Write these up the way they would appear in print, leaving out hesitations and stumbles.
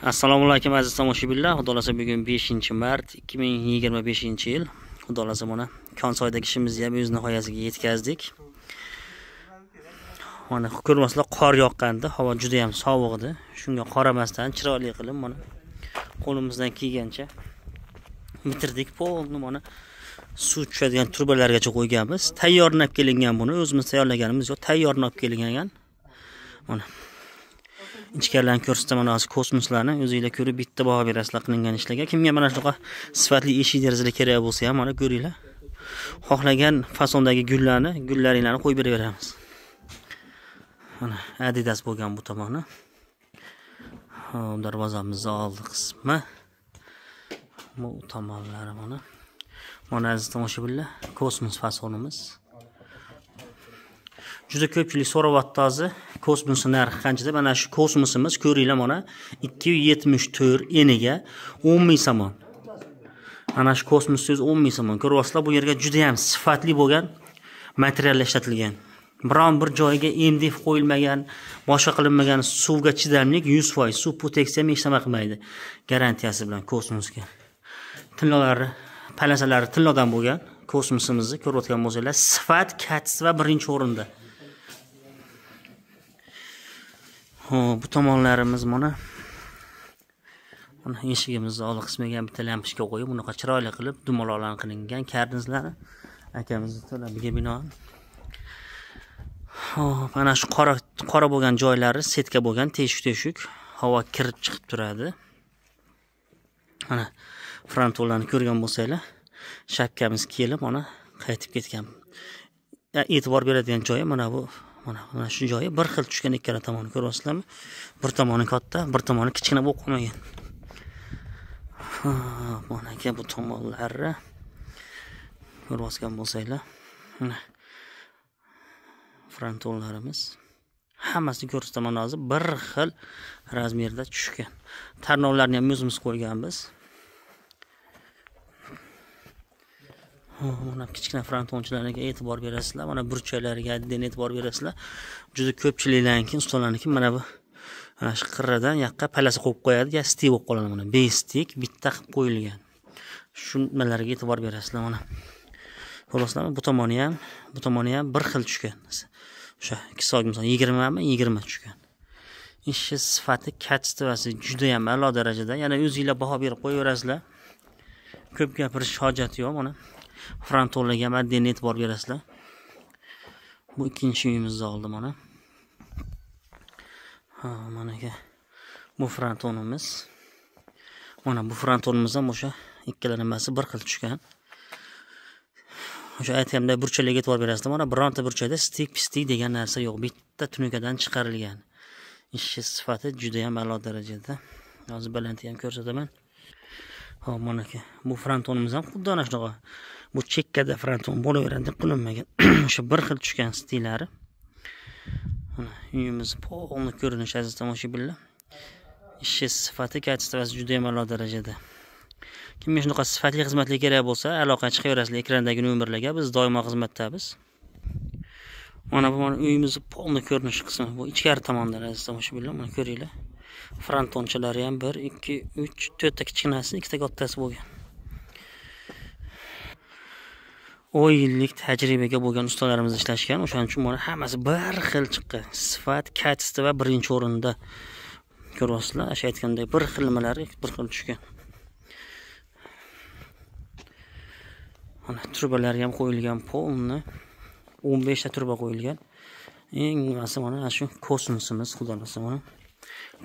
Assalomu alaykum aziz tomoshabinlar. Xudo xolasa bugun 5-mart 2025-yil. Xudo xolasa mana Konsoydagi ishimizni ham o'z nihoyasiga yetkazdik. Mana ko'rmaslar qor yoqqandi, havo juda ham sovuq edi. Shunga qaramasdan chiroyli qilib mana qo'limizdan kelgancha bitirdik. Polni mana suv tushadigan trubalargacha qo'yganmiz. Tayyorlab olib kelingan buni, o'zimiz tayyorlaganimiz yo'q, tayyorlab olib kelingan. Mana ichkarilarni ko'rsataman hozir, kosmoslarni o'zingizlar ko'rib bitta baho berasizlar qilingan ishlarga. Kimga mana shunaqa sifatli eshik derazalar kerak bo'lsa ham mana ko'ringlar. Xohlagan fasondagi gullarni, gullaringlarni qo'yib beraveramiz. Mana Adidas bo'lgan bu tomoni. Xo'p, darvozamizni oldi qismi. Bu tomonlari mana. Mana aziz tomoshabinlar, kosmos fasonimiz. Juda ko'pchilik so'rayapti hozir, kosmos narxi qanchada? Mana shu kosmosimiz ko'ringlar mana 274 eniga 10 ming somon. Mana shu kosmos so'zi 10 ming somon. Ko'ryapsizlar, bu yerga juda ham sifatli bo'lgan materiallar ishlatilgan. Biron bir joyiga MDF qo'yilmagan, boshqa qilinmagan, suvga chidamli 100% suv proteksiya ham hech nima qilmaydi. Garantiyasi bilan kosmosga. Tillolari, palasalari tillodan bo'lgan kosmosimizni ko'rayotgan bo'lsanglar, sifat, kачество birinchi o'rinda. Xo'p, bu tomonlarimiz mana mana eshigimizni oldi qismiga ham bitta lampochka qo'yib, bunaqa chiroyli qilib dumaloqlar qilingan karnizlari akamizni talabiga binoan. Xo'p, mana shu qora qora bo'lgan joylari setka bo'lgan, teshik-teshik, havo kirib chiqib turadi. Mana frontonlarni ko'rgan bo'lsanglar, shapkamiz kelib mana qaytib ketgan. E'tibor beradigan joyi mana bu, mana shu joyi bir xil tushgan ikkala tomoni ko'ryapsizlarmi? Bir tomoni katta, bir tomoni kichkina bo'lib qolmagan. Xo'p, mana aka bu tomonlari ko'rayotgan bo'lsanglar, mana frontonlarimiz hammasini ko'rsataman hozir, bir xil razmerda tushgan. Tarnovlarni ham o'zimiz qo'yganmiz. Mana kichkina frontonchilarga e'tibor berasizlar, mana burchaklariga addin e'tibor berasizlar. Juda ko'pchiliklarniki, ustalarniki mana bu mana shu qirradan yoqqa palasa qo'yib qo'yadi, ya stik bo'lib qoladi mana. Bestik bitta qilib qo'yilgan. Shu nimalarga e'tibor berasizlar mana. Ko'rasizlarmi? Bu tomoni ham, bu tomoni ham bir xil tushgan. O'sha 2 soat misol 20 mi? 20 tushgan. Ishi sifati, kачествоsi juda ham a'lo darajada. Yana o'zingizlar baho berib qo'yaverasizlar. Ko'p gapirish hojati yo'q mana. Frontonlarga ham addin e'tibor berasizlar. Bu ikkinchi uyimizni oldi mana. Ha, mana aka bu frontonimiz. Mana bu frontonimiz ham o'sha ikkala nimasi bir xil tushgan. O'sha aytganimdek burchaklarga e'tibor berasizlar. Mana bironta burchakda stik pistik degan narsa yo'q. Bitta tunukadan chiqarilgan. Ishi sifati juda ham a'lo darajada. Hozir balandni ham ko'rsataman. Xo'p, mana aka bu frontonimiz ham xuddi ana shunaqa. Bu chekkada fronton bo'laveradi deb qilinmagan. O'sha bir xil tushgan stillari. Mana uyimiz polni ko'rinishi aziz tomoshabinlar. Ishi sifati, kачествоsi juda ham a'lo darajada. Kimga shunaqa sifatli xizmatlar kerak bo'lsa, aloqa chiqaverasizlar ekrandagi nomerlarga. Biz doimo xizmatdamiz. Mana bu mana uyimizni polni ko'rinishi qismi. Bu ichkari tomondan aziz tomoshabinlar, mana ko'ringlar. Frontonchalari ham 1 2 3 4 ta kichkinasi, 2 ta kattasi bo'lgan. 10 yillik tajribaga bo'lgan ustalarimiz ishlashgan. O'shaning uchun mana hammasi bir xil chiqqan. Sifat, kачество birinchi o'rinda. Ko'ryapsizlar, o'sha aytgandek bir xil nimalari bir xil tushgan. Mana trubalar ham qo'yilgan, polni 15 ta truba qo'yilgan. Eng nimasi mana shu kosmosimiz, xudo xolasa mana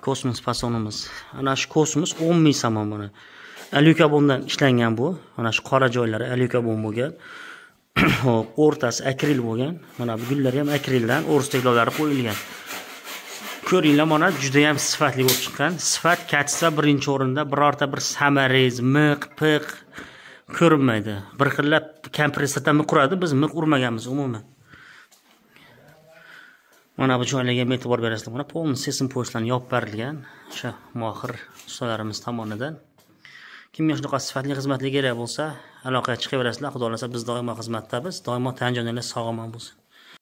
kosmos fasonimiz. Ana shu kosmos 10 ming somon mana. Alyukabondan ishlangan bu. Mana shu qora joylari alyukabon bo'lgan. Xo'p, o'rtasi akril bo'lgan. Mana bu gullar ham akrildan, o'ris teklolari qo'yilgan. Ko'ringlar, mana juda ham sifatli bo'lib chiqqan. Sifat, kачество birinchi o'rinda. Birorta bir samariz, miq, piq ko'rinmaydi. Bir xillab kompressordan miq uradi, biz miq urmaganmiz umuman. Mana bu joylarga ham e'tibor berasizlar. Mana polni sesim poyezdlarni yopib berilgan o'sha mohir ustalarimiz tomonidan. Kimga shunaqa sifatli xizmatlar kerak bo'lsa, aloqaga chiqaverasizlar. Xudo xolasa biz doimo xizmatdamiz. Doimo tan joninglar sog' omon bo'lsin.